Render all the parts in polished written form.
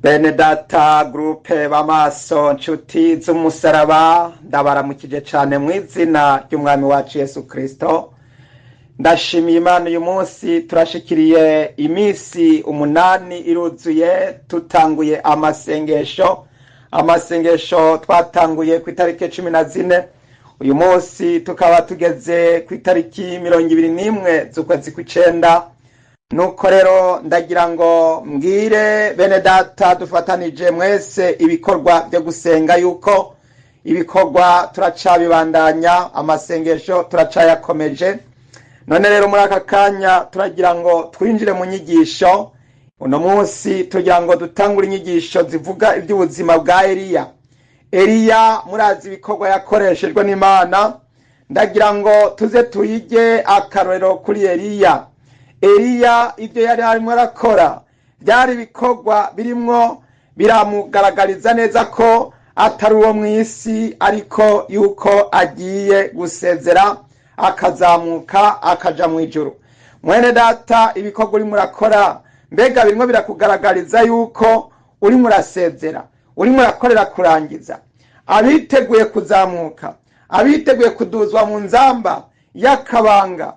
Bene data groupe b'amaso, nshuti z'umusaraba, ndabaramukije cyane mu izina ry'umwami wacu Yesu Kristo. Ndashimiye Imana, uyu munsi turashikiriye iminsi 8 iruzuye tutanguye amasengesho. Amasengesho twatanguye ku itariki 14, uyu munsi tukaba tugeze ku itariki 21 z'ukwezi kw'icenda. Nuko rero ndagira ngo mbwire bene data dufatanije mwese ibikorwa byo gusenga yuko ibikorwa turacabibandanya, amasengesho turacayakomeje. None rero muri aka kanya turagira ngo twinjire mu nyigisho. Uno munsi tugira ngo dutangure inyigisho zivuga iby'ubuzima bwa Eliya. Eliya murazi ibikorwa yakoreshejwe n'Imana. Ndagira ngo tuze tuyige akarorero kuri Eliya. Eliya ibyo yari arimo arakora byari ibikorwa birimwo biramugaragariza neza ko atari uwo mu isi, ariko yuko agiye gusezera akazamuka akaja mu ijuru. Mwene data, ibikorwa urimo urakora mbega birimo birakugaragariza yuko urimo urasezera, urimo urakorera kurangiza? Abiteguye kuzamuka, abiteguye kuduzwa mu nzamba y'akabanga,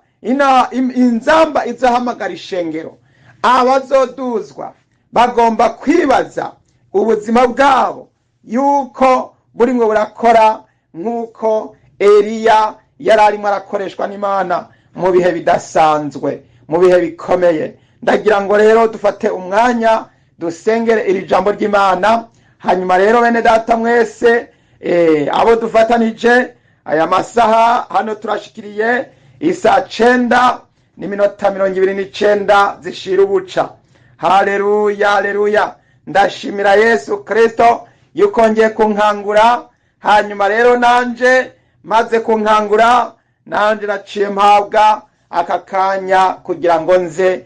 inzamba izahamagara ishengero, abazoduzwa bagomba kwibaza ubuzima bwabo yuko burimwo burakora nk'uko Eliya yari arimo arakoreshwa n'Imana mu bihe bidasanzwe, mu bihe bikomeye. Ndagira ngo rero dufate umwanya dusengere iri jambo ry'Imana. Hanyuma rero bene data mwese, abo dufatanije aya masaha hano turashikiriye isaa 9:29 zishira ubuca. Haleluya, haleluya. Ndashimira Yesu Kristo yuko ngiye kunkangura. Hanyuma rero nanje maze kunkangura, nanje naciye mpabwa aka kanya kugira ngo nze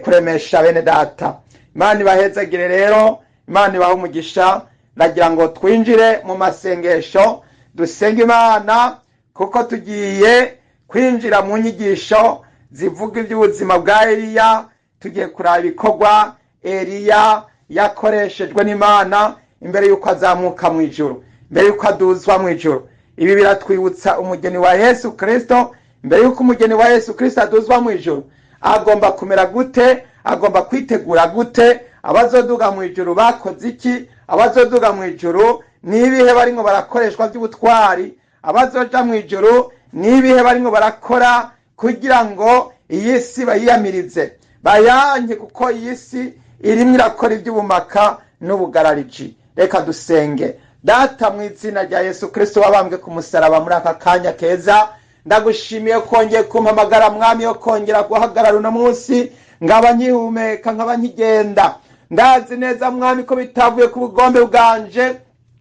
kuremesha bene data. Imana ibahezagire rero, Imana ibahe umugisha. Ndagira ngo twinjire mu masengesho dusenge Imana, kuko tugiye kwinjira mu nyigisho zivuga iby'ubuzima bwa Eliya. Tugiye kuraba ibikorwa Eliya yakoreshejwe n'Imana imbere y'uko azamuka mu ijuru, imbere y'uko aduzwa mu ijuru. Ibi biratwibutsa umugeni wa Yesu Kristo. Imbere y'uko umugeni wa Yesu Kristo aduzwa mu ijuru, agomba kumera gute? Agomba kwitegura gute? Abazoduga mu ijuru bakoze iki? Abazoduga mu ijuru nibihe barimo barakoreshwa by'ubutwari? Abazoja mu ijuru nibihe barimo barakora kugira ngo iyi si bayiyamirize, bayange, kuko iyi si irimwo irakora iby'ubumaka n'ubugarariji. Reka dusenge. Data, mu izina rya Yesu Kristo wabambwe ku musaraba, muri aka kanya keza ndagushimiye kongeye kumpamagara, mwami, yo kongera guhagarara uno munsi nkaba nkihumeka, nkaba nkigenda. Ndazi neza, mwami, ko bitavuye ku bugombe bwanje,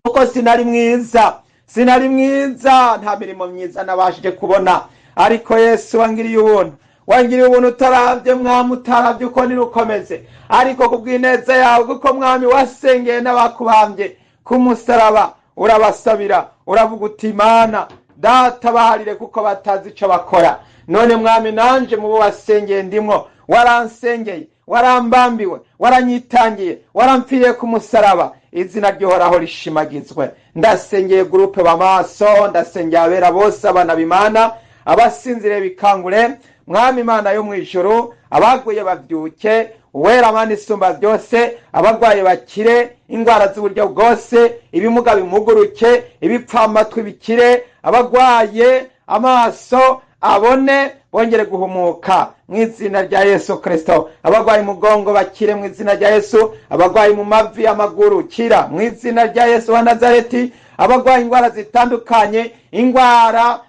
kuko sinari mwiza, sinari mwiza, nta mirimo myiza nabashije kubona. Ariko Yesu wangiriye ubuntu, wangiriye ubuntu utaravye, mwami, utaravye uko nirukomeze, ariko kubw'ineza yawe, kuko mwami wasengeye n'abakubambye ku musaraba, urabasabira, uravuga uti: "Imana data, baharire kuko batazi ico bakora." None mwami, nanje mu bo wasengeye ndimwo. Waransengeye, warambambiwe, waranyitangiye, warampfiriye ku musaraba. Izina ry'Uhoraho rishimagizwe. Ndasengeye groupe b'amaso, ndasengeye abera bose, abana b'Imana, abasinziriye bikangure, mwami Imana yo mu ijuru, abaguye bavyuke, uwera Mana isumba byose, abarwaye bakire ingwara z'uburyo bwose, ibimuga bimuguruke, ibipfamatwi bikire, abarwaye amaso abone bongere guhumuka mu izina rya Yesu Kristo, abarwaye umugongo bakire mu izina rya Yesu, abarwaye mu mavi, amaguru, kira mu izina rya Yesu wa Nazareti, abarwaye ingwara zitandukanye, ingwara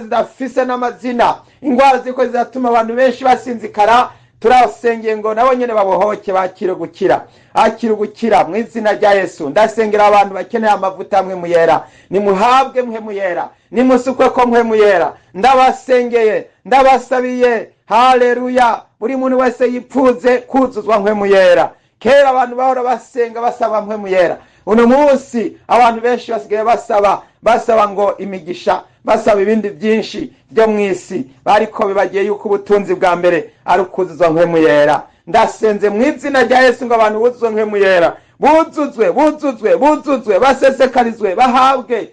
zidafise n'amazina, ingwara ziriko ziratuma abantu benshi basinzikara, turasengeye ngo nabo nyene babohoke, bakire gukira, akira gukira mu izina rya Yesu. Ndasengera abantu bakeneye amavuta amwe muyera, nimuhabwe Mpwemu Yera, nimusukwe ko Mpwemu Yera. Ndabasengeye, ndabasabiye. Haleluya! Buri muntu wese yipfuze kuzuzwa Mpwemu Yera. Kera abantu bahora basenga basaba Mpwemu Yera. Uno munsi abantu benshi basigaye basaba ngo imigisha, basaba ibindi byinshi byo mu isi, bariko bibagiye yuko ubutunzi bwa mbere ari ukuzuzwa Mpwemu Yera. Ndasenze mu izina rya Yesu ngo abantu buzuzwe Mpwemu Yera, buzuzwe, buzuzwe, buzuzwe, basesekarizwe, bahabwe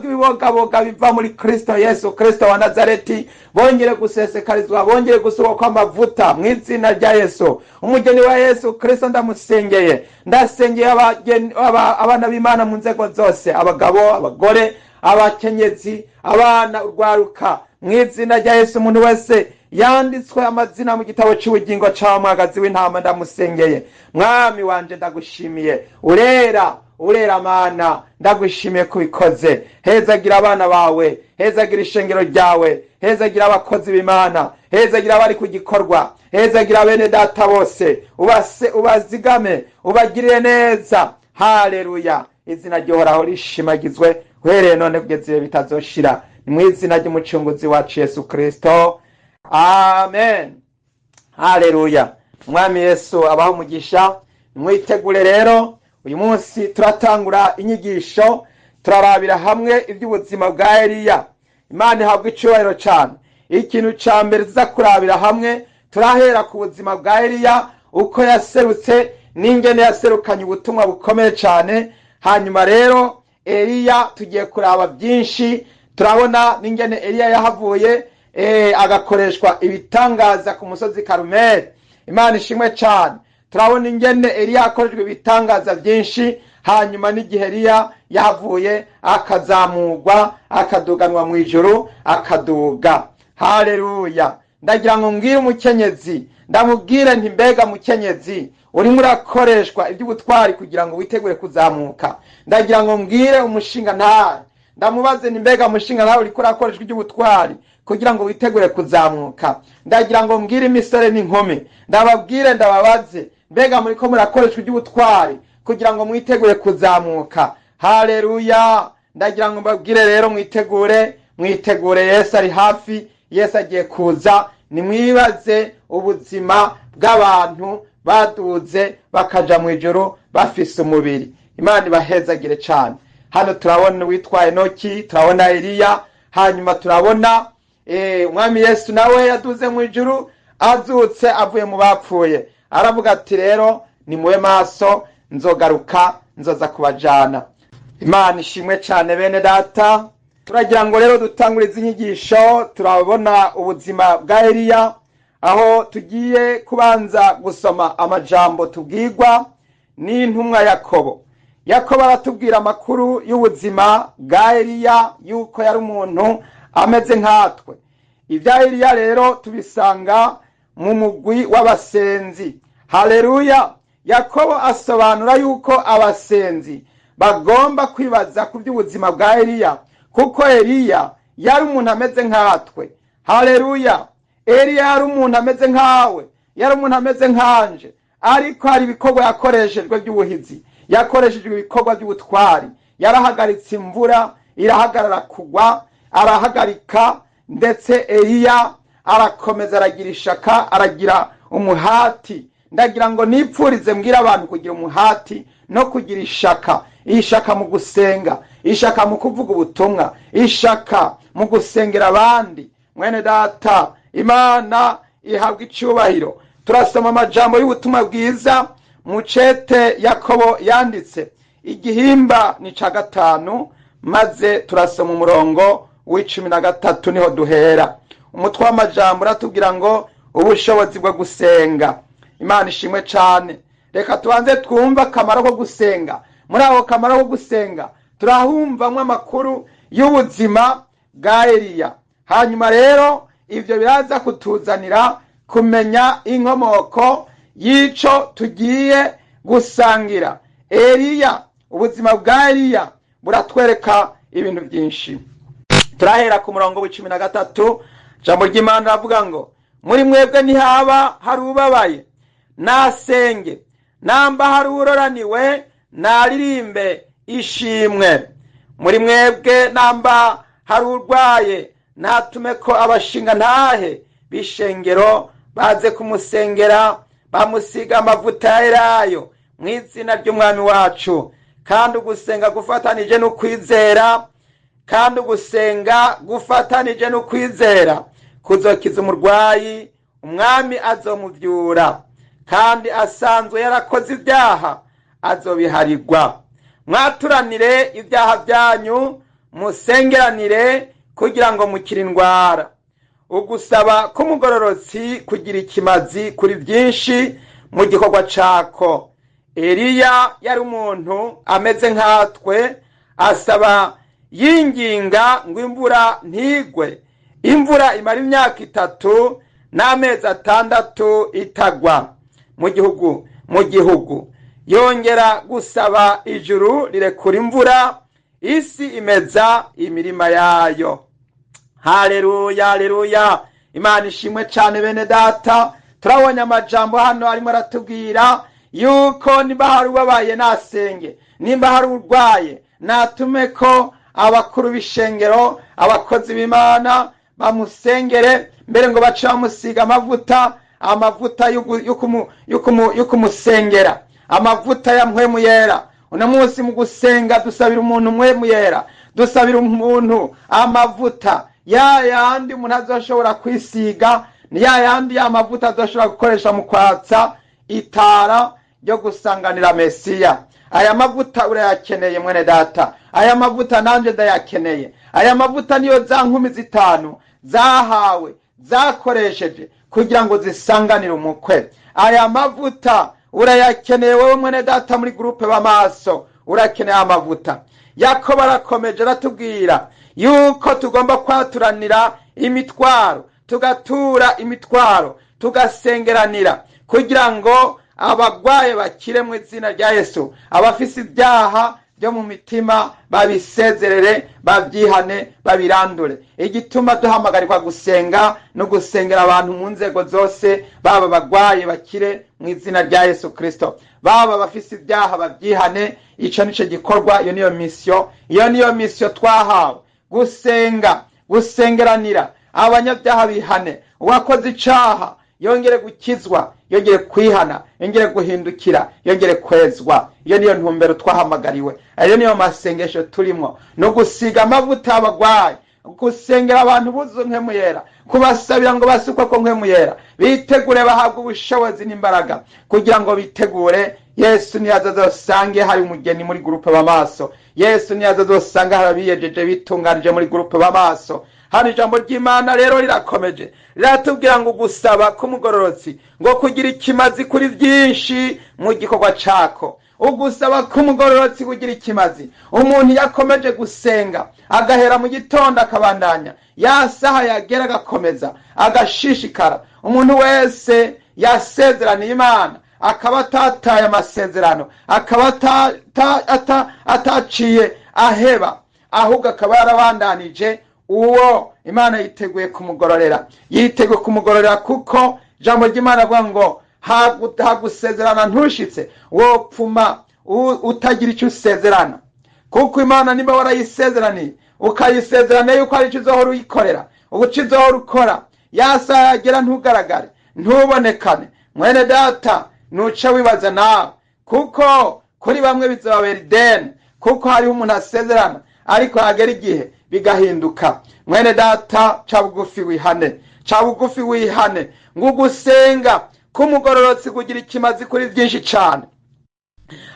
ibibogaboga biva muri Kristo Yesu Kristo wa Nazareti, bongere gusesekarizwa, bongere gusukwa amavuta mu izina rya Yesu. Umugeni wa Yesu Kristo ndamusengeye, ndasengeye abana b'Imana mu nzego zose, abagabo, abagore, abakenyezi, abana, urwaruka, mu izina rya Yesu. Umuntu wese yanditswe amazina mu gitabo cy'ubugingo ca mwagazi w'intama ndamusengeye. Mwami wanje ndagushimiye, urera, urera Mana, ndagushimiye kubikoze. Hezagira abana bawe, hezagira ishengero ryawe, hezagira abakozi b'Imana, hezagira abari ku gikorwa, hezagira bene data bose, ubazigame, ubagirire neza. Haleluya, izina ry'Uhoraho rishimagizwe uhereye none kugeza ibihe bitazoshira, ni mu izina ry'umucunguzi wacu Yesu Kristo, amen. Haleluya. Umwami Yesu abaho umugisha. Mwitegure rero, uyu munsi turatangura inyigisho, turarabira hamwe iby'ubuzima bwa Eliya. Imana ihabwa icyubahiro cyane. Ikintu cya mbere tuza kurabira hamwe, turahera ku buzima bwa Eliya, uko yaserutse n'ingene yaserukanye ubutumwa bukomeye cyane. Hanyuma rero Eliya tugiye kuraba byinshi, turabona n'ingene Eliya yahavuye agakoreshwa ibitangaza ku musozi Karumeli. Imana ishimwe cyane. Turabona ingene Eliya akoreshwa ibitangaza byinshi, hanyuma n'igihe Eliya yahavuye akazamurwa, akaduganwa mu ijuru, akaduga. Haleluya. Ndagira ngo mbwire umukenyezi, ndamubwire nti mbega mukenyezi, urimo urakoreshwa iby'ubutwari kugira ngo witegure kuzamuka. Ndagira ngo mbwire umushinga ntare, ndamubaze nti mbega mushinga ntawe uriko urakoreshwa iby'ubutwari kugira ngo witegure kuzamuka. Ndagira ngo mbwire imisore n'inkumi, ndababwire, ndababaze, mbega muriko murakoreshwa iby'ubutwari kugira ngo mwitegure kuzamuka. Haleluya. Ndagira ngo mbabwire rero mwitegure, mwitegure, Yesu ari hafi, Yesu agiye kuza. Nimwibaze ubuzima bw'abantu baduze bakaja mu ijuru bafise umubiri. Imana ibahezagire cyane. Hano turabona uwitwa Enoki, turabona Eliya, hanyuma turabona Umwami Yesu nawe yaduze mu ijuru, azutse avuye mu bapfuye. Aravuga ati rero nimube maso, nzogaruka, nzoza kubajana. Imana ishimwe cyane bene data. Turagira ngo rero dutangure inyigisho, turabona ubuzima bwa Eliya, aho tugiye kubanza gusoma amajambo tubwirwa n'intumwa Yakobo. Yakobo aratubwira amakuru y'ubuzima bwa Eliya, yuko yari umuntu ameze nkatwe. Ibya Eliya rero tubisanga mu mugwi w'abasenzi. Haleluya. Yakobo asobanura yuko abasenzi bagomba kwibaza ku by'ubuzima bwa Eliya, kuko Eliya yari umuntu ameze nkatwe. Haleluya. Eliya yari umuntu ameze nkawe, yari umuntu ameze nkanje, ariko hari ibikorwa yakoreshejwe by'ubuhizi, yakoreshejwe ibikorwa by'ubutwari. Yarahagaritse imvura irahagarara kugwa, arahagarika, ndetse Eliya arakomeza, aragira ishaka, aragira umuhati. Ndagira ngo nipfurize mbwira abantu kugira umuhati no kugira ishaka, ishaka mu gusenga, ishaka mu kuvuga ubutumwa, ishaka mu gusengera abandi. Mwene data, Imana ihabwa icyubahiro. Turasoma amajambo y'ubutumwa bwiza mu cete Yakobo yanditse, igihimba ni ca 5, maze turasoma umurongo w'13 niho duhera. Umutwe w'amajambo uratubwira ngo ubushobozi bwo gusenga. Imana ishimwe cyane. Reka tubanze twumva akamaro ko gusenga. Muri ako kamaro ko gusenga turahumvamwo amakuru y'ubuzima bwa Eliya. Hanyuma rero ivyo biraza kutuzanira kumenya inkomoko y'ico tugiye gusangira. Eliya, ubuzima bwa Eliya buratwereka ibintu byinshi. Turahera ku murongo w'13, jambo ry'Imana ravuga ngo muri mwebwe ntihaba hari ubabaye, nasenge, namba hari uroraniwe, naririmbe ishimwe. Muri mwebwe namba hari urwaye, natume ko abashinga ntahe bishengero baze kumusengera, bamusiga amavuta ya elayo mu izina ry'Umwami wacu. Kandi ugusenga gufatanije n'ukwizera, kandi ugusenga gufatanije n'ukwizera kuzokiza umurwayi, Umwami azomuvyura. Kandi asanzwe yarakoze ibyaha, azobiharirwa. Mwaturanire ibyaha byanyu, musengeranire kugira ngo mukire indwara. Ugusaba k'umugororotsi kugira ikimazi kuri byinshi mu gikorwa cako. Eliya yari umuntu ameze nkatwe, asaba yinginga ngo imvura ntigwe. Imvura imara imyaka 3 n'amezi 6 itagwa mu gihugu. Yongera gusaba ijuru rirekura imvura, isi imeza imirima yayo. Haleluya, haleluya. Imana ishimwe cyane. Bene data, turabonye amajambo hano arimo aratubwira yuko nimba hari ubabaye nasenge, nimba hari urwaye natume ko abakuru b'ishengero, abakozi b'Imana bamusengere, mbere ngo bace bamusiga amavuta, amavuta y'ukumusengera, amavuta ya mpwemu yera. Uno munsi mu gusenga dusabira umuntu mpwemu yera, dusabira umuntu amavuta ya yandi umuntu azoshobora kwisiga, ni ya yandi y'amavuta azoshobora gukoresha mu kwatsa itara ryo gusanganira Mesiya. Aya mavuta urayakeneye mwene data, aya mavuta nanje ndayakeneye. Aya mavuta niyo za nkumi 5 zahawe, zakoresheje kugira ngo zisanganire umukwe. Aya mavuta urayakeneye wowe mwene data muri groupe b'amaso, urakeneye amavuta. Yakobo arakomeje aratubwira yuko tugomba kwaturanira imitwaro, tugatura imitwaro, tugasengeranira kugira ngo abagwaye bakire mu izina rya Yesu, abafise ibyaha byo mu mitima babisezerere, babyihane, babirandure. Igituma duhamagarirwa gusenga no gusengera abantu mu nzego zose, baba bagwaye bakire mu izina rya Yesu Kristo, baba bafise ibyaha babyihane. Ico nico gikorwa, iyo niyo mission, iyo niyo mission twahawe, gusenga, gusengeranira abanyabyaha bihane, uwakoze icaha yongere gukizwa, yongere kwihana, yongere guhindukira, yongere kwezwa. Iyo niyo ntumbero twahamagariwe, ayo niyo masengesho turimo, no gusiga amavuta abagwayi, gusengera abantu buzuye mpwemu yera, kubasabira ngo basukwe ko mpwemu yera, bitegure bahabwe ubushobozi n'imbaraga kugira ngo bitegure. Yesu niyaza azosange hari umugeni muri groupe b'amaso. Yesu niyaza azosange hari abiyejeje bitunganije muri groupe b'amaso. Hano ijambo ry'Imana rero rirakomeje, riratubwira ngo gusaba k'umugororotsi ngo kugira ikimazi kuri byinshi mu gikorwa cako. Ugusaba k'umugororotsi kugira ikimazi. Umuntu yakomeje gusenga agahera mu gitondo akabandanya, ya saha yagera agakomeza agashishikara. Umuntu wese yasezeraniye Imana akaba atataye amasezerano, akaba ataciye aheba, ahubwo akaba yarabandanije, uwo Imana yiteguye kumugororera, yiteguye kumugororera. Kuko ijambo ry'Imana rivuga ngo hagusezerana ntushitse, wopfuma utagira icyo usezerana. Kuko Imana nimba warayisezeraniye, ukayisezerana yuko hari icyo uzohora uyikorera, ubuce uzohora ukora, ya saha yagera ntugaragare, ntubonekane, mwene data nuce wibaza nawe. Kuko kuri bamwe bizababera ideni, kuko hariho umuntu asezerana ariko hagera igihe bigahinduka. Mwene data, ca bugufi wihane, ca bugufi wihane. Ngo ugusenga k'umugororotsi kugira ikimazi kuri byinshi cyane.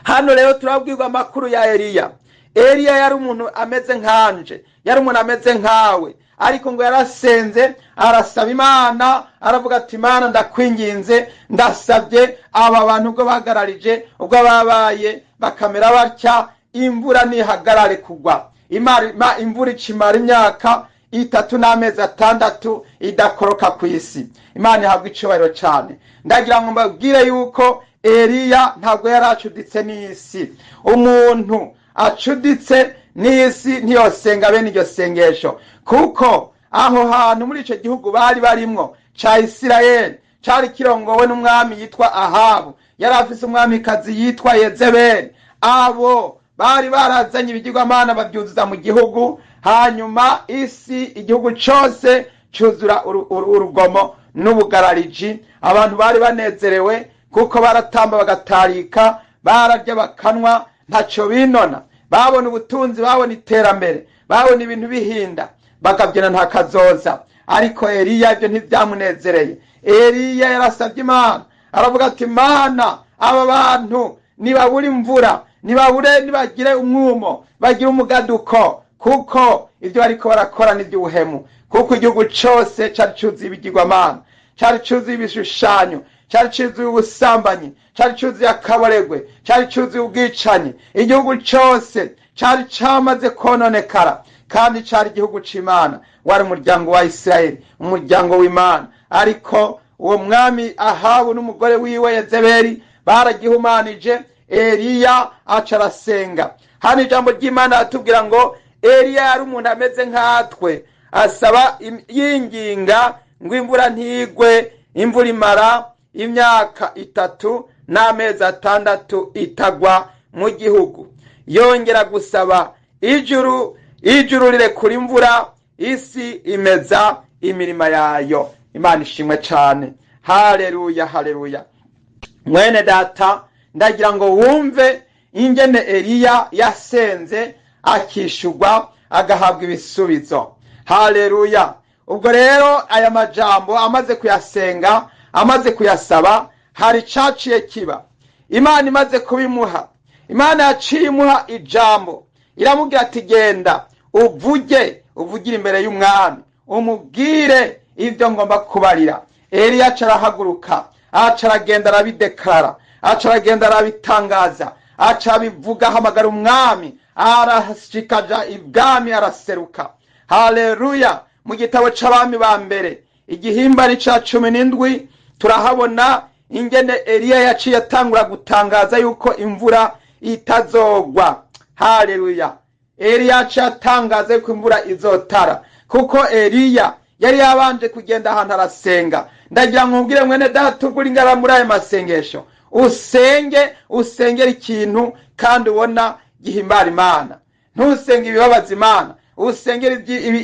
Hano rero turabwirwa amakuru ya Eliya. Eliya yari umuntu ameze nkanje, yari umuntu ameze nkawe, ariko ngo yarasenze, arasaba Imana, aravuga ati Imana ndakwinginze, ndasabye aba bantu ubwo bahagararije, ubwo babaye bakamera batya, imvura ntihagarare kugwa. Imvura icimara imyaka 3 n'amezi 6 idakoroka ku isi. Imana ihabwa icubahiro cyane. Ndagira ngo mbabwire yuko Eliya ntabwo yari acuditse n'isi. Umuntu acuditse n'isi ntiyosenga bene iryo sengesho, kuko aho hantu muri ico gihugu bari barimwo ca Isirayeli cari kirongowe n'umwami yitwa Ahabu, yari afise umwamikazi yitwa Yezebeli. Abo bari barazanye ibigirwamana babyuzuza mu gihugu, hanyuma isi igihugu cose cuzura urugomo n'ubugarariji. Abantu bari banezerewe kuko baratamba bagatarika, bararya bakanwa, ntaco binona. Babona ubutunzi, babona iterambere, babona ibintu bihinda, bakabyina nta kazoza. Ariko Eliya ibyo ntibyamunezereye. Eliya yarasabye Imana, Aravuga ati Mana, aba bantu nibabura imvura, nibabure, nibagire umwumo, bagire umugaduko, kuko ibyo bariko barakora ni iby'ubuhemu. Kuko igihugu cose cari cuzuye ibigirwamana, cari cuzuye ibishushanyo, cari cuzuye ubusambanyi, cari cuzuye akaboregwe, cari cuzuye ubwicanyi. Igihugu cose cari camaze kononekara, kandi cari igihugu c'Imana, wari umuryango wa Isirayeli, umuryango w'Imana. Ariko uwo mwami Ahabu n'umugore wiwe Yezebeli baragihumanije. Eliya aca arasenga. Hano ijambo ry'Imana aratubwira ngo Eliya yari umuntu ameze nkatwe, asaba yinginga ngo imvura ntigwe. Imvura imara imyaka 3 n'amezi 6 itagwa mu gihugu. Yongera gusaba ijuru, ijuru rirekura imvura, isi imeza imirima yayo. Imana ishimwe cyane. Haleluya, haleluya. Mwene data, ndagira ngo wumve ingene Eliya yasenze akishurwa agahabwa ibisubizo. Haleluya. Ubwo rero aya majambo amaze kuyasenga, amaze kuyasaba, hari caciye kiba. Imana imaze kubimuha, Imana yaciye imuha ijambo, iramubwira ati genda uvuge, uvugire imbere y'umwami, umubwire ibyo ngomba kubarira. Eliya aca arahaguruka, aca aragenda arabideklara, aca aragenda arabitangaza, aca abivuga, ahamagara umwami, arashikaja ibwami, araseruka. Haleluya. Mu gitabo c'abami ba mbere igihimba ni ca 17, turahabona ingene Eliya yaciye atangura gutangaza yuko imvura itazogwa. Haleluya. Eliya yaciye atangaza yuko imvura izotara, kuko Eliya yari yabanje kugenda ahantu arasenga. Ndagira ngo nkubwire mwene data, ugure ingara muri ayo masengesho, usenge, usengere ikintu kandi ubona gihimbara Imana. Ntusenge ibibabaza Imana, usengere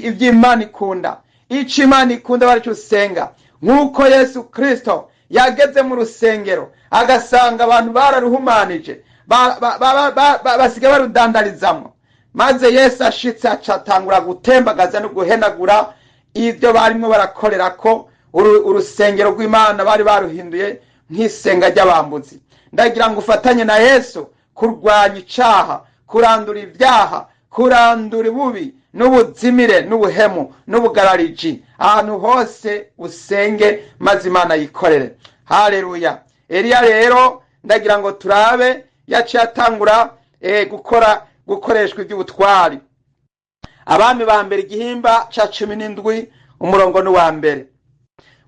iby'Imana ikunda. Ico Imana ikunda barico usenga. Nk'uko Yesu Kristo yageze mu rusengero agasanga abantu bararuhumanije, basigaye barudandarizamwo, maze Yesu ashitse acatangura gutembagaza no guhenagura ibyo barimo barakorera ko urusengero rw'Imana bari baruhinduye nk'isenga ry'abambuzi. Ndagira ngo ufatanye na Yesu kurwanya icaha, kurandura ibyaha, kurandura ububi n'ubuzimire n'ubuhemu n'ubugarariji. Ahantu hose usenge maze Imana yikorere. Haleluya. Eliya rero ndagira ngo turabe yaciye atangura gukora, gukoreshwa iby'ubutwari. Abami ba mbere igihimba ca 17 umurongo ni wa mbere.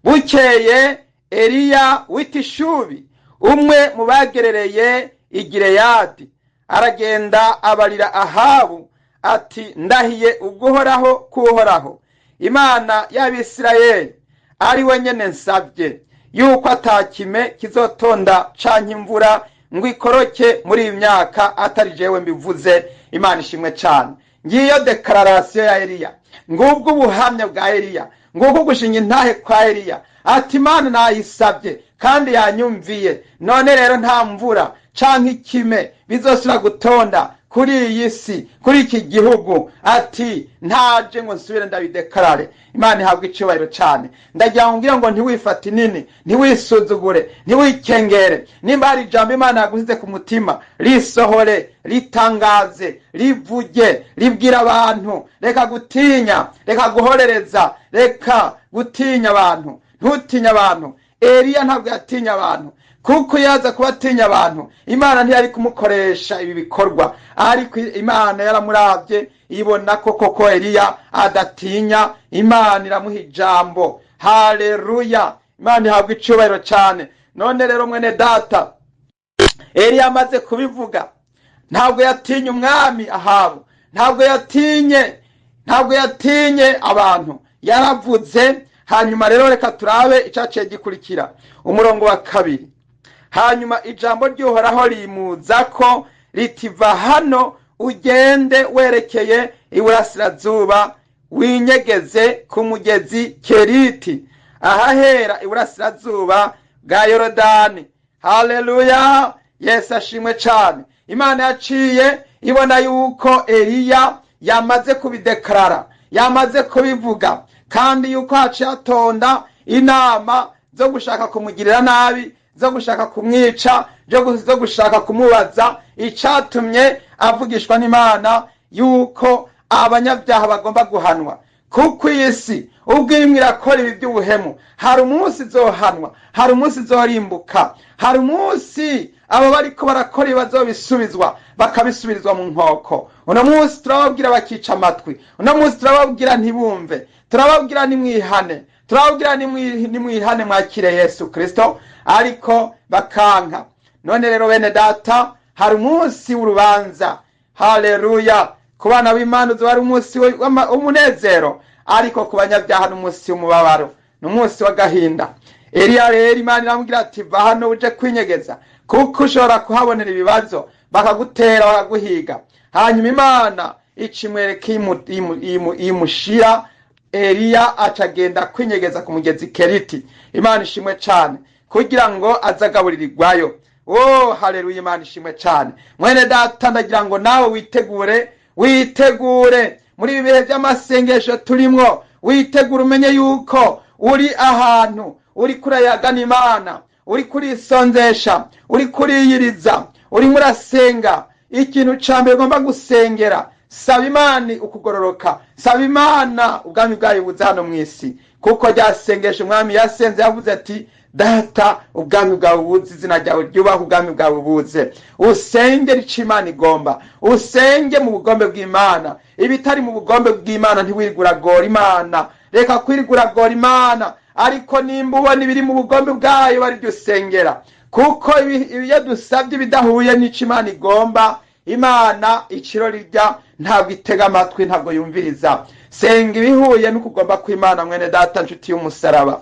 Bukeye Eliya w'itishubi, umwe mu bagerereye i Gileyadi, aragenda abarira Ahabu ati ndahiye uguhoraho kuhoraho Imana y'Abisirayeli ari we nyene nsabye yuko atakime kizotonda canke imvura ngo ikoroke muri iyi myaka atari jewe mbivuze. Imana ishimwe cane. Ngiyo declaration ya Eliya, ngubwo ubuhamya bwa Eliya, ngubwo gushinga intahe kwa Eliya, ati Imana nayisabye kandi yanyumviye, none rero nta mvura canke ikime bizosubira gutonda kuri iyi si, kuri iki gihugu, ati ntaje ngo nsubire ndabidekarare. Imana ihabwe icubahiro cane. Ndagira ngo ngira ngo ntiwifate inini, ntiwisuzugure, ntiwikengere. Nimba hari ijambo Imana yagusize ku mutima, risohore, ritangaze, rivuge, ribwire abantu. Reka gutinya, reka guhorereza, reka gutinya abantu. Ntutinye abantu. Eliya ntabwo yatinya abantu, kuko yaza kubatinya abantu Imana ntiyari kumukoresha ibi bikorwa. Ariko Imana yaramuravye ibona ko koko Eliya adatinya, Imana iramuha ijambo. Haleluya. Imana ihabwe icubahiro cane. None rero mwene data, Eliya amaze kubivuga, ntabwo yatinye umwami Ahabu, ntabwo yatinye abantu, yaravuze. Hanyuma rero reka turabe icaciye gikurikira, umurongo wa 2. Hanyuma ijambo ry'Uhoraho rimuza ko ritiva hano ugende werekeye iburasirazuba, winyegeze ku mugezi Keriti, ahahera iburasirazuba bwa Yorodani. Haleluya. Yesu ashimwe cane. Imana yaciye ibona yuko Eliya yamaze kubideklara, yamaze kubivuga, kandi yuko haciye atonda inama zo gushaka kumugirira nabi zo gushaka kumwica, zo gushaka kumubaza icatumye avugishwa n'Imana yuko abanyabyaha bagomba guhanwa. Kuko iyi si ubwo irimo irakora ibi by'ubuhemu, hari umunsi izohanwa, hari umunsi izorimbuka, hari umunsi abo bariko barakora ibibazo bisubizwa, bakabisubirizwa mu nkoko. Uno munsi turababwira bakica amatwi, uno munsi turababwira ntibumve, turababwira nimwihane, turababwira nimwihane mwakire Yesu Kristo, ariko bakanka. None rero bene data, hari umunsi w'urubanza. Haleluya! Ku bana b'Imana uzoba ari umunsi w'umunezero, ariko ku banyabyaha ni umunsi w'umubabaro, ni umunsi w'agahinda. Eliya rero Imana iramubwira ati va hano uje kwinyegeza, kuko ushobora kuhabonera ibibazo, bakagutera bakaguhiga. Hanyuma Imana icimwereka imushira Eliya, acagenda kwinyegeza ku mugezi Keriti. Imana ishimwe cane, kugira ngo azagaburirirwayo. Oh, haleluya, Imana ishimwe cane. Mwene data, ndagira ngo nawe witegure, witegure muri ibi bihe by'amasengesho turimwo, witegure umenye yuko uri ahantu uri kurayagana Imana, uri kurisonzesha, uri kuriyiriza, uri murasenga. Ikintu ca mbere ugomba gusengera, saba Imana ukugororoka, saba Imana ubwami bwayo buze hano mw'isi. Kuko ryasengesha umwami yasenze yavuze ati data, ubwami bwawe buze, izina ryawe ryubahwe, ubwami bwawe buze. Usenge ico Imana igomba, usenge mu bugombe bw'Imana. Ibitari mu bugombe bw'Imana ntiwiriguragora Imana, reka kwiriguragora Imana. Ariko nimba ubona ibiri mu bugombe bwayo bari byo usengera, kuko iyo dusabye ibidahuye n'ico Imana igomba, Imana iciro rirya ntabwo itega amatwi, ntabwo yumviriza. Senga ibihuye n'ukugomba kw'Imana, mwene data, nshuti y'umusaraba.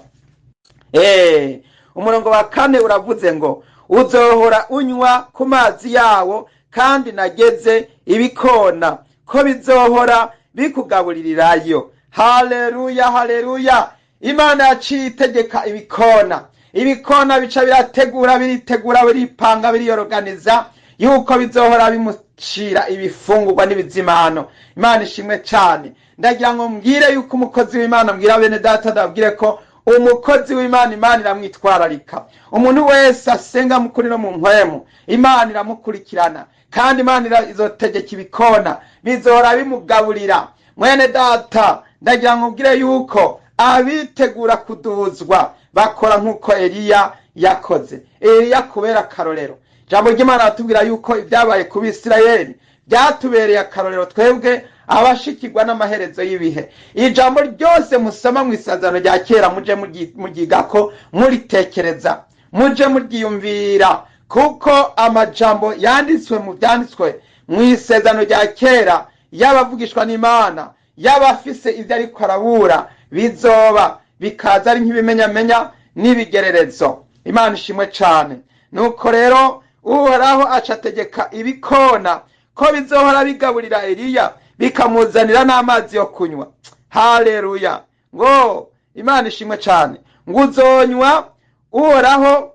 Umurongo wa 4 uravuze ngo uzohora unywa ku mazi yawo, kandi nageze ibikona ko bizohora bikugaburirirayo. Haleluya, haleluya. Imana yaciye itegeka ibikona, ibikona bica birategura, biritegura, biripanga, biriyorganiza yuko bizohora bimucira ibifungurwa n'ibizimano. Imana ishimwe cane. Ndagira ngo mbwire yuko umukozi w'Imana, mbwira bene data, ndabwire ko umukozi w'Imana, Imana iramwitwararika. Umuntu wese asenga mukuri no mu mpwemu, Imana iramukurikirana, kandi Imana izotegeka ibikona bizohora bimugaburira. Mwene data, ndagira ngo mbwire yuko abitegura kuduzwa bakora nk'uko Eliya yakoze. Eliya kubera akarorero. Ijambo ry'Imana ratubwira yuko ibyabaye ku Bisirayeli byatubereye akarorero twebwe abashikirwa n'amaherezo y'ibihe. Ijambo ryose musoma mu Isezerano rya Kera muje muryigako, muritekereza, muje muryiyumvira, kuko amajambo yanditswe mu byanditswe mu Isezerano rya Kera y'abavugishwa n'Imana, y'abafise ibyo ariko arabura, bizoba bikaza ari nk'ibimenyamenya n'ibigererezo. Imana ishimwe cane. Nuko rero Uhoraho acategeka ibikona ko bizohora bigaburira Eliya, bikamuzanira n'amazi yo kunywa. Haleluya. Ngo Imana ishimwe cane. Ngo uzonywa Uhoraho,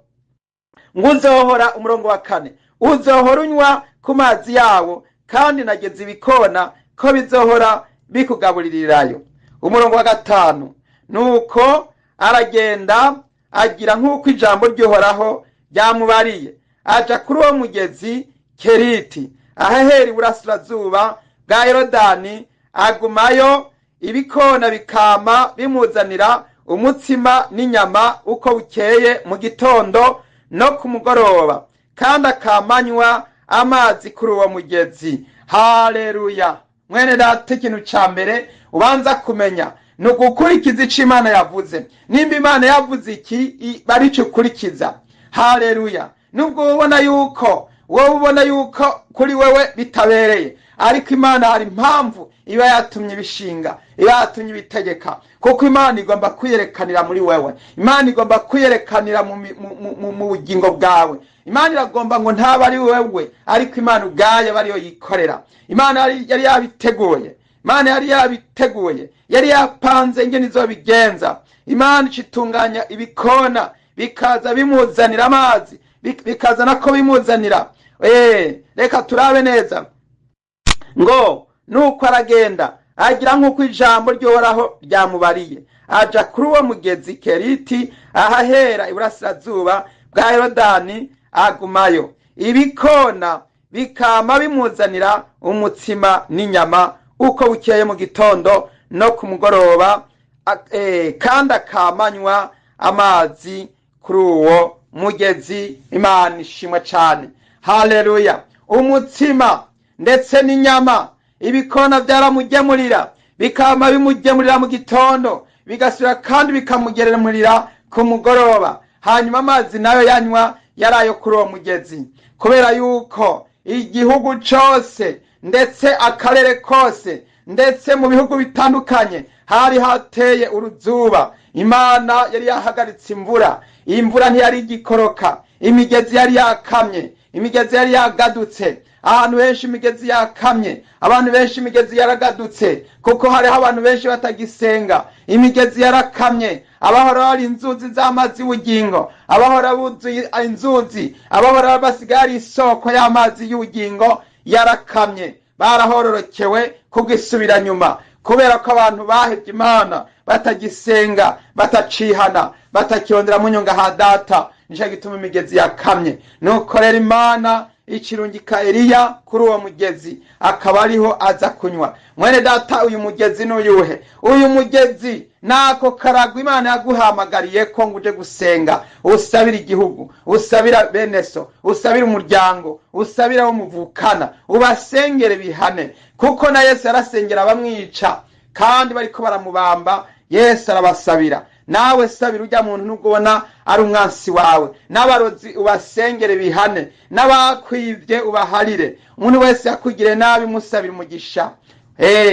ngo uzohora, umurongo wa 4, uzohora unywa ku mazi yawo, kandi nageze ibikona ko bizohora bikugaburirirayo. Umurongo wa 5, nuko aragenda agira nk'uko ijambo ry'Uhoraho ryamubariye, aja kuri uwo mugezi Keriti, ahahera iburasirazuba bwa Yorodani, agumayo. Ibikona bikama bimuzanira umutsima n'inyama uko bukeye mu gitondo no ku mugoroba, kandi akamanywa amazi kuri uwo mugezi. Haleluya. Mwene data, ikintu ca mbere ubanza kumenya ni ugukurikiza ico Imana yavuze. Nimba Imana yavuze iki, barico ukurikiza. Haleluya. Nubwo ubona yuko wowe ubona yuko kuri wewe bitabereye, ariko Imana hari impamvu iba yatumye ibishinga, iba yatumye ibitegeka, kuko Imana igomba kwiyerekanira muri wewe, Imana igomba kwiyerekanira mu bugingo bwawe. Imana iragomba ngo ntaba ari wewe, ariko Imana ubwayo ariyo yikorera. Imana yari yabiteguye, Imana yari yabiteguye, yari yapanze ingene izobigenza. Imana icitunganya ibikona bikaza bimuzanira amazi, bikaza nako bimuzanira. Reka turabe neza. Ngo nuko aragenda agira nk'uko ijambo ry'Uhoraho ryamubariye, aja kuri uwo mugezi Keriti, ahahera iburasirazuba bwa Yorodani agumayo. Ibikona bikama bimuzanira umutsima n'inyama uko bukeye mu gitondo no ku mugoroba, kandi akamanywa amazi kuri uwo mugezi. Imana ishimwe cyane, haleluya. Umutsima ndetse n'inyama ibikona byaramugemurira, bikama bimugemurira mu gitondo, bigasubira kandi bikamugemurira ku mugoroba. Hanyuma amazi nayo yanywa yari ayo kuri uwo mugezi, kubera yuko igihugu cyose ndetse akarere kose ndetse mu bihugu bitandukanye hari hateye uruzuba. Imana yari yahagaritse imvura, imvura ntiyari igikoroka, imigezi yari yakamye, imigezi yari yagadutse. Ahantu henshi imigezi yakamye, abantu benshi imigezi yaragadutse, kuko hariho abantu benshi batagisenga. Imigezi yarakamye, abahora bari inzuzi z'amazi y'ubugingo, abahora buzuye inzuzi, abahora basigaye ari isoko y'amazi y'ubugingo yarakamye. Barahororokewe kubwisubira nyuma, kubera ko abantu bahevye Imana, batagisenga, batacihana, batakirondera mu nyonga ha data. Nico gituma imigezi yakamye. Nuko rero Imana ikirungika Eliya kuri uwo mugezi, akaba ariho aza kunywa. Mwene data, uyu mugezi n'uyuhe? Uyu mugezi nako karagwa Imana yaguhamagariye ko ngo uje gusenga, usabira igihugu, usabira bene so, usabira umuryango, usabira abo muvukana, ubasengere bihane. Kuko na Yesu yarasengera abamwica kandi bariko baramubamba, Yesu arabasabira. Nawe sabira ujya muntu nubwo ubona ari umwansi wawe, n'abarozi ubasengere bihane, n'abakwivye ubaharire. Umuntu wese yakugire nabi musabira umugisha.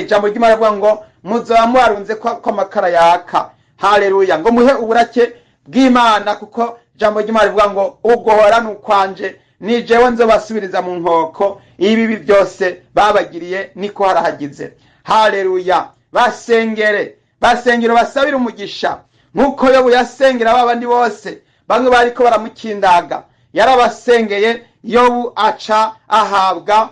Ijambo ry'Imana rivuga ngo muzoba mubarunze ko amakara yaka. Haleluya. Ngo muhe uburake bw'Imana, kuko ijambo ry'Imana rivuga ngo ugohora n'ukwanje, ni jewe nzobasubiriza mu nkoko ibibi byose babagiriye, niko harahagize. Haleluya. Basengere, basengere basabire umugisha, nkuko Yobu yasengera babandi bose bamwe bariko baramukindaga, yarabasengeye. Yobu aca ahabwa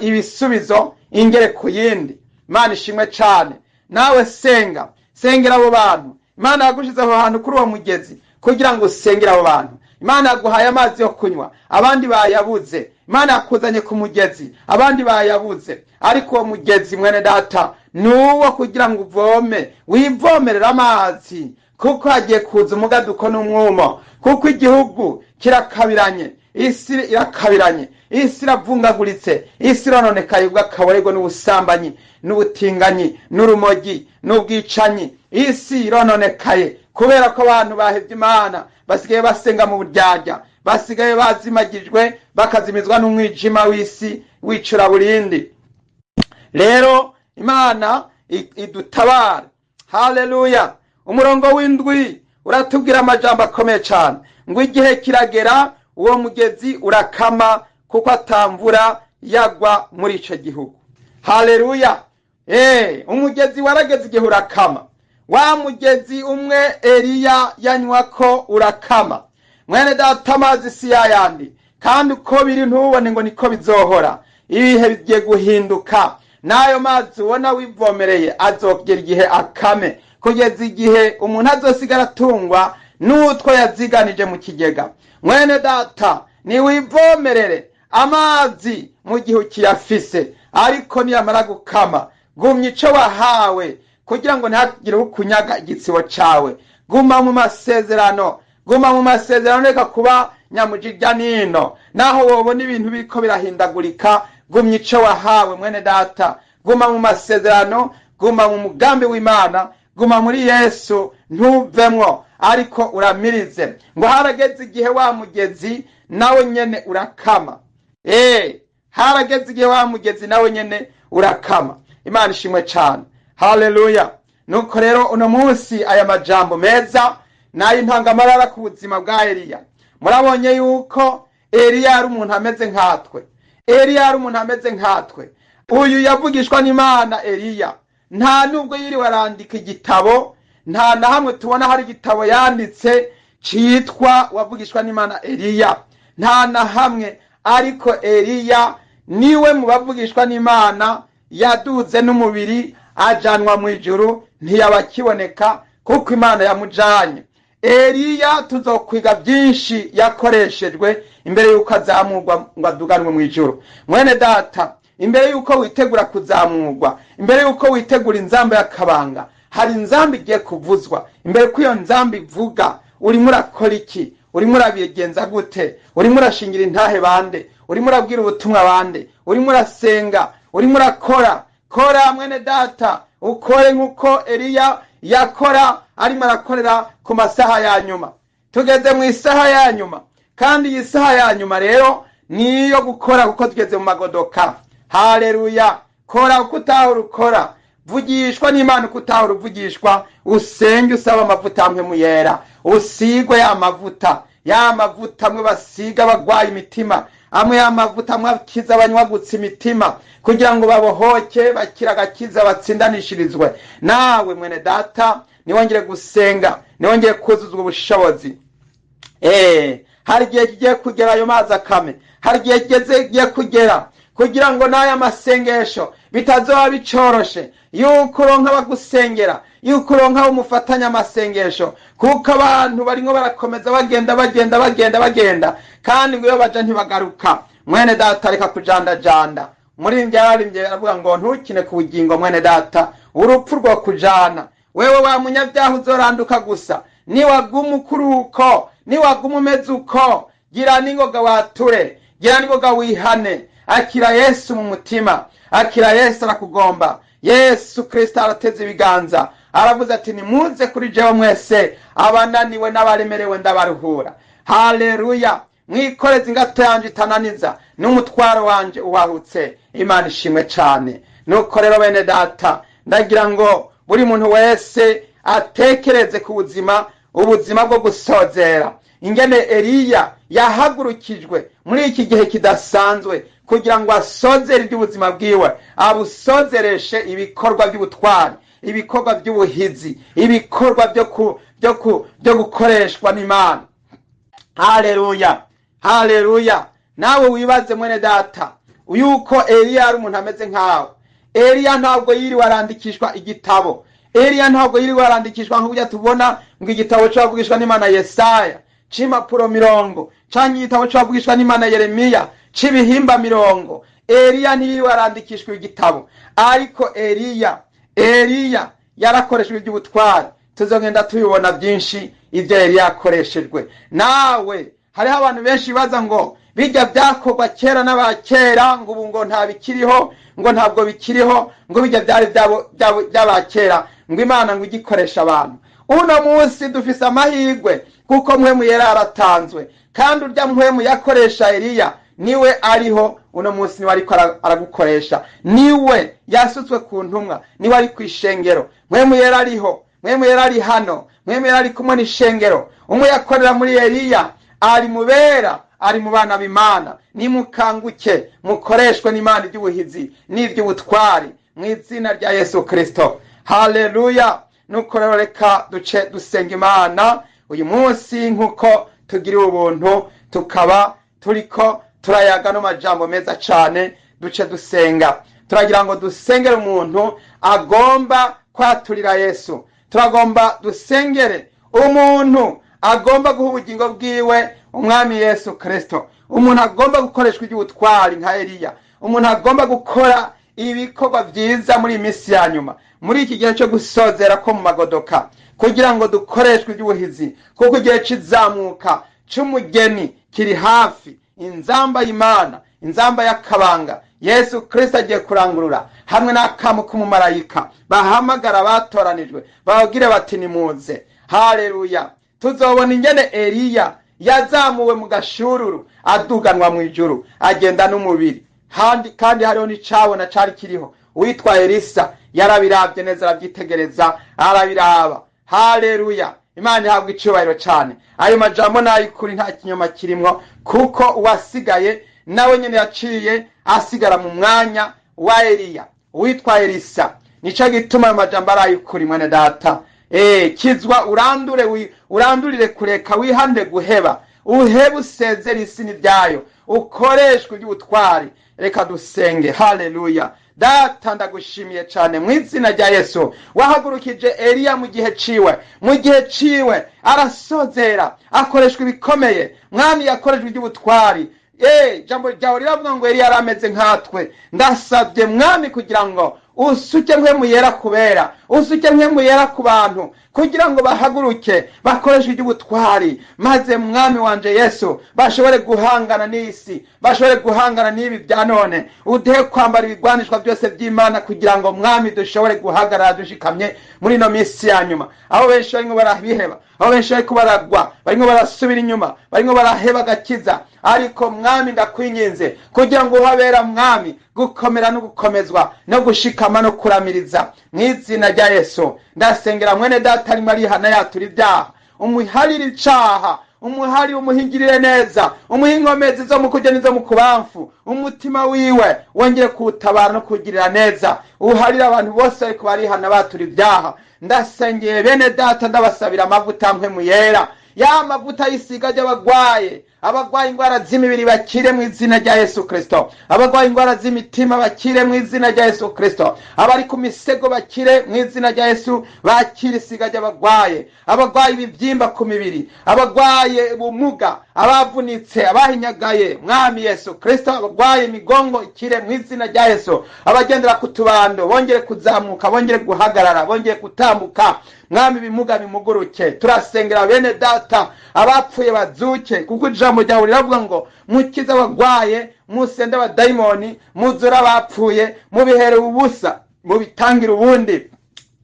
ibisubizo ingere ku yindi. Imana ishimwe cane. Nawe senga, sengera abo bantu. Imana yagushize aho hantu kuri uwo mugezi kugira ngo usengere abo bantu. Imana yaguhaye amazi yo kunywa, abandi bayabuze. Imana yakuzanye ku mugezi, abandi bayabuze. Ariko uwo mugezi mwene data nuwo kugira ngo uvome, wivomerera amazi, kuko hagiye kuza umugaduko n'umwumo, kuko igihugu kirakabiranye, isi irakabiranye, isi iravungaguritse, isi irononekaye bw'akaborego n'ubusambanyi n'ubutinganyi n'urumogi n'ubwicanyi. Isi irononekaye kubera ko abantu bahevye Imana, basigaye basenga mu buryarya, basigaye bazimagijwe, bakazimizwa n'umwijima w'isi w'icuraburindi. Rero Imana idutabara. Haleluya. Umurongo w'indwi uratubwira amajambo akomeye cyane, ngo igihe kiragera uwo mugezi urakama, kuko atamvura yagwa muri ico gihugu. Haleluya. Umugezi warageze igihe urakama. Wa mugezi umwe Eliya yanywako urakama. Mwene data, amazi si yayandi, kandi uko biri ntubone ngo niko bizohora. Ibihe bigiye guhinduka, n'ayo mazi ubona wivomereye azogera igihe akame, kugeza igihe umuntu azosigara atungwa n'utwo yaziganije mu kigega. Mwene data, niwivomerere amazi mu gihe ukiyafise, ariko niyamara gukama gumya ico wahawe, kugira ngo ntihagire ukunyaga igitsibo cawe. Guma mu masezerano, guma mu masezerano, reka kuba nyamujirya nino. Naho wobona ibintu biriko birahindagurika, gumya ico wahawe mwene data. Guma mu masezerano, guma mu mugambi w'Imana, guma muri Yesu, ntuvemwo, ariko uramirize. Ngo harageze igihe wa mugezi nawe nyene urakama. Harageze igihe wa mugezi nawe nyene urakama. Imana ishimwe cane. Haleluya. Nuko rero uno munsi aya majambo meza nayo intangamarara ku buzima bwa Eliya. Murabonye yuko Eliya yari umuntu ameze nkatwe. Eliya yari umuntu ameze nkatwe. Uyu yavugishwa n'Imana Eliya, nta nubwo yiriwe arandika igitabo, nta na hamwe tubona hari igitabo yanditse citwa wavugishwa n'Imana Eliya, nta na hamwe. Ariko Eliya niwe mu bavugishwa n'Imana yaduze n'umubiri ajanwa mu ijuru, ntiyabakiboneka kuko Imana yamujanye. Eliya tuzokwiga byinshi yakoreshejwe imbere y'uko azamurwa ngo aduganwe mu ijuru. Mwene data, imbere y'uko witegura kuzamurwa, imbere y'uko witegura inzamba y'akabanga, hari inzamba igiye kuvuzwa. Imbere ko iyo nzamba ivuga, urimo urakora iki? Urimo urabigenza gute? Urimo urashingira intahe bande? Urimo urabwira ubutumwa bande? Urimo urasenga? Urimo urakora? Kora mwene data, ukore nk'uko Eliya yakora, arimo arakorera ku masaha ya nyuma. Tugeze mu isaha ya nyuma, kandi iyi saha ya nyuma rero ni iyo gukora, kuko tugeze mu magodoka. Haleluya! Kora uko utahora ukora, vugishwa n'Imana uko utahora uvugishwa, usenge usaba amavuta amwe mu yera, usigwe ya mavuta, ya mavuta amwe basiga bagwaye imitima, amwe ya mavuta amwe akiza abanywagutse imitima, kugira ngo babohoke, bakire agakiza, batsindanishirizwe. Nawe mwene data, niwongere gusenga, niwongere kuzuzwa ubushobozi. Hari igihe kigiye kugera ayo mazi akame, hari igihe kigiye kugera kugira ngo n'aya masengesho bitazoba bicoroshe, yuko uronka abagusengera, yuko uronka umufatanya amasengesho, kuko abantu barimo barakomeza bagenda bagenda bagenda bagenda, kandi ngo iyo baja ntibagaruka. Mwene data, reka kujandajanda. Muri byararimbye aravuga ngo ntukine ku bugingo mwene data, urupfu rwo kujana. Wewe wa munyabyaha uzoranduka gusa, niwaguma ukuri uko, niwaguma umeze uko, gira n'ingoga wature, gira n'ingoga wihane, akira Yesu mu mutima, akira Yesu arakugomba. Yesu Kristo arateze ibiganza, aravuze ati nimuze kuri jewe mwese abananiwe n'abaremerewe ndabaruhura. Haleluya! Mwikoreze ingato yanje itananiza, n'umutwaro wanje uwahutse. Imana ishimwe cane. Nuko rero bene data, ndagira ngo buri muntu wese atekereze ku buzima, ubuzima bwo gusozera, ingene Eliya yahagurukijwe muri iki gihe kidasanzwe kugira ngo asozere iby'ubuzima bwiwe, abusozereshe ibikorwa by'ubutwari, ibikorwa by'ubuhizi, ibikorwa byo gukoreshwa n'Imana. Haleluya, haleluya! Nawe wibaze mwene data yuko Eliya ari umuntu ameze nkawe. Eliya ntabwo yiriwe arandikishwa igitabo. Eliya ntabwo yiriwe arandikishwa nk'uburyo tubona ngo igitabo cyavugishwa n'Imana Yesaya c'impapuro mirongo, canke igitabo cyavugishwa n'Imana Yeremiya c'ibihimba mirongo. Eliya ntiyiriwe arandikishwa igitabo, ariko Eliya yarakoreshejwe iby'ubutwari. Tuzogenda tubibona byinshi ibyo Eliya yakoreshejwe. Nawe hariho abantu benshi bibaza ngo bijya byakorwa kera n'abakera, ngo ubu ngo nta bikiriho, ngo ntabwo bikiriho, ngo bijya byari by'abakera, ngo Imana ngo igikoresha abantu. Uno munsi dufise amahirwe kuko mpwemu yera yaratanzwe, kandi urya mpwemu yakoresha Eliya niwe ariho uno munsi, niwe ariko aragukoresha, niwe yasutswe ku ntumwa, niwe ari kwishengero. Mpwemu yera ariho, mpwemu yera ari hano, mpwemu yera ari kumwe n'ishengero. Umwe yakorera muri Eliya ari mubera, ari mu bana b'Imana. Nimukanguke mukoreshwe n'Imana iby'ubuhizi n'iby'ubutwari mu izina rya Yesu Kristo. Haleluya! Nuko rero reka duce dusenga Imana uyu munsi nk'uko tugiriwe ubuntu, tukaba turiko turayaga no majambo meza cane. Duce dusenga, turagira ngo dusengere umuntu agomba kwaturira Yesu, turagomba dusengere umuntu agomba guha ubugingo bwiwe umwami Yesu Kristo, umuntu agomba gukoreshwa iby'ubutwari nka Eliya, umuntu agomba gukora ibikorwa byiza muri minsi ya nyuma, muri iki gihe cyo gusozera ko mu magodoka, kugira ngo dukoreshwe iby'ubuhizi, kuko igihe kizamuka c'umugeni kiri hafi. Inzamba y'Imana, inzamba y'akabanga Yesu Kristo agiye kurangurura hamwe n'akamu k'umumarayika, bahamagara batoranijwe bababwire bati nimuze. Haleluya! Tuzobona ingene Eliya yazamuwe mu gashururu aduganwa mu ijuru, agenda n'umubiri, kandi hariho n'icabona cari kiriho. Uwitwa Elisa yarabirabye neza, arabyitegereza, arabiraba. Haleluya! Imana ihabwa icubahiro cane. Ayo majambo n'ay'ukuri, nta kinyoma kirimwo, kuko uwasigaye nawe nyene yaciye asigara mu mwanya wa Eliya, uwitwa Elisa. Nico gituma ayo majambo ari ay'ukuri mwene data. Kizwa urandure, urandurire kureka, wihande guheba, uhebe usezere isi n'ibyayo. Ukoreshwe iby'ubutwari. Reka dusenge. Haleluya. Data, ndagushimiye cyane mu izina rya Yesu. Wahagurukije Eliya mu gihe ciwe, mu gihe ciwe arasozera, akoreshwa ibikomeye. Mwami, yakoreshwa iby'ubutwari. Jambo ryawe riravuga ngo Eliya arameze nkatwe. Ndasabye, Mwami, kugira ngo usuke Mpwemu Yera kubera, usuke Mpwemu Yera ku bantu, kugira ngo bahaguruke bakoreshe iby'ubutwari, maze, Mwami wanje Yesu, bashobore guhangana n'isi, bashobore guhangana n'ibi bya none. Uduhe kwambara ibigwanishwa byose by'Imana, kugira ngo, Mwami, dushobore guhagarara dushikamye muri ino minsi ya nyuma, aho benshi barimo barabiheba, aho benshi bariko baragwa, barimo barasubira inyuma, barimo baraheba agakiza. Ariko, Mwami, ndakwinginze kugira ngo uhabera, Mwami, gukomera no gukomezwa no gushikama no kuramiriza mu izina rya Yesu. Ndasengera mwene data arimo arihana yatura ibyaha. Umuharire icaha, umuhari, umuhingirire neza, umuhe inkomezi zo mu kurya n'izo mu kubamfu. Umutima wiwe wongere kuwutabara no kuwugirira neza. Uharire abantu bose ariko barihana batura ibyaha. Ndasengeye bene data, ndabasabira amavuta Mpwemu Yera, ya mavuta y'isiga ry'abagwaye. Abagwaye indwara z'imibiri bakire mu izina rya Yesu Kristo. Abagwaye indwara z'imitima bakire mu izina rya Yesu Kristo. Abari ku misego bakire mu izina rya Yesu, bakire isiga ry'abagwaye. Abagwaye ibibyimba ku mibiri, abagwaye ubumuga, abavunitse, abahinyagaye, Mwami Yesu Kristo, abagwaye imigongo ikire mu izina rya Yesu. Abagendera ku tubando bongere kuzamuka, bongere guhagarara, bongere gutambuka. Mwami, ibimuga bimuguruke. Turasengera bene data, abapfuye bazuke, kuko ijambo ryawe riravuga ngo mukize abagwaye, musende abadayimoni, muzure abapfuye, mubihere ubusa, mubitangire ubundi.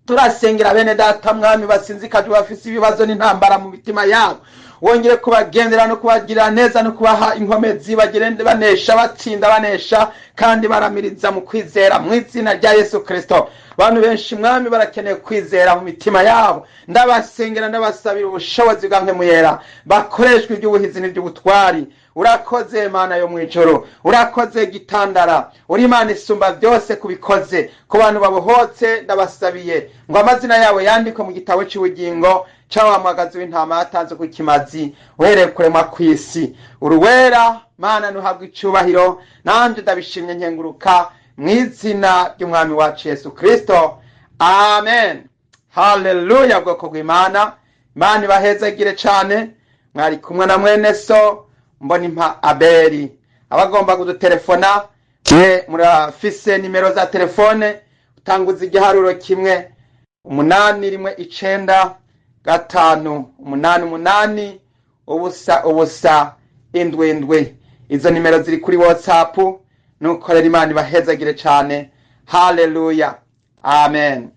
Turasengera bene data, Mwami, basinzikajwe, bafise ibibazo n'intambara mu mitima yabo. Wongere kubagendera no kubagirira neza no kubaha inkomezi, bagende banesha, batsinda, banesha kandi baramiriza mu kwizera mu izina rya Yesu Kristo. Abantu benshi, Mwami, barakeneye kwizera mu mitima yabo. Ndabasengera, ndabasabira ubushobozi bwa Mpwemu Yera, bakoreshwa iby'ubuhizi n'iby'ubutwari. Urakoze, Mana yo mw'ijuru, urakoze gitandara, uri Imana isumba byose kubikoze. Ku bantu babohotse, ndabasabiye ngo amazina yabo yandikwe mu gitabo cy'ubugingo cy'awa mwagazi w'intama yatanze ku kimazi uhereye kuremwa kw'isi. Uruwera Mana, ntuhabwe icyubahiro. Nanjye ndabishimye, nkenguruka mu izina ry'Umwami wacu Yesu Kristo, amen. Haleluya. Bwoko bw'Imana, Imana ibahezagire cyane. Mwari kumwe na mwene so Mbonimpa Abeli. Abagomba kudutelefona, mwe murafise nimero za telefone. Utanguza igiharuro 1 8 1 9 5 8 8 0 0 7 7. Izo nimero ziri kuri WhatsApp. Nuko rero, Imana ibahezagire cyane. Haleluya, amen.